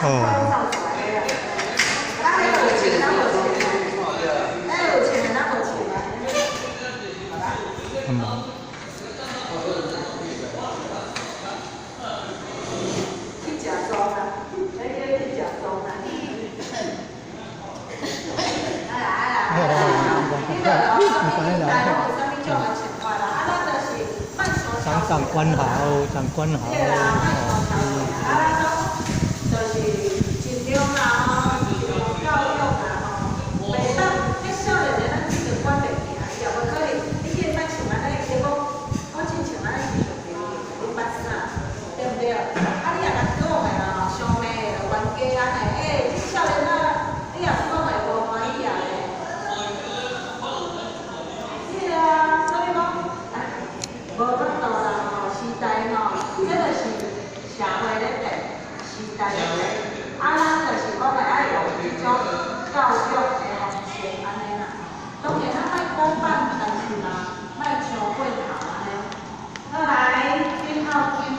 哦。很忙。長官好，長官好。就是盡量啦吼，盡量教育啦吼，袂當彼少年的咱這個管袂行，伊也無可能，你見捌穿按呢，伊就講，我親像按呢是上帝，你捌啥？對毋對？啊，你若共講的吼，相罵的冤家按呢，欸，這少年仔，你若講會無歡喜啊咧。對啊，所以講，啊，無法度啦吼，時代吼，這就是社會咧變，時代咧變，啊，咱就是講會愛用這種教育的方式按呢啦。當然咱莫古板，但是嘛，莫傷過頭按呢。好來，鏡頭鏡頭。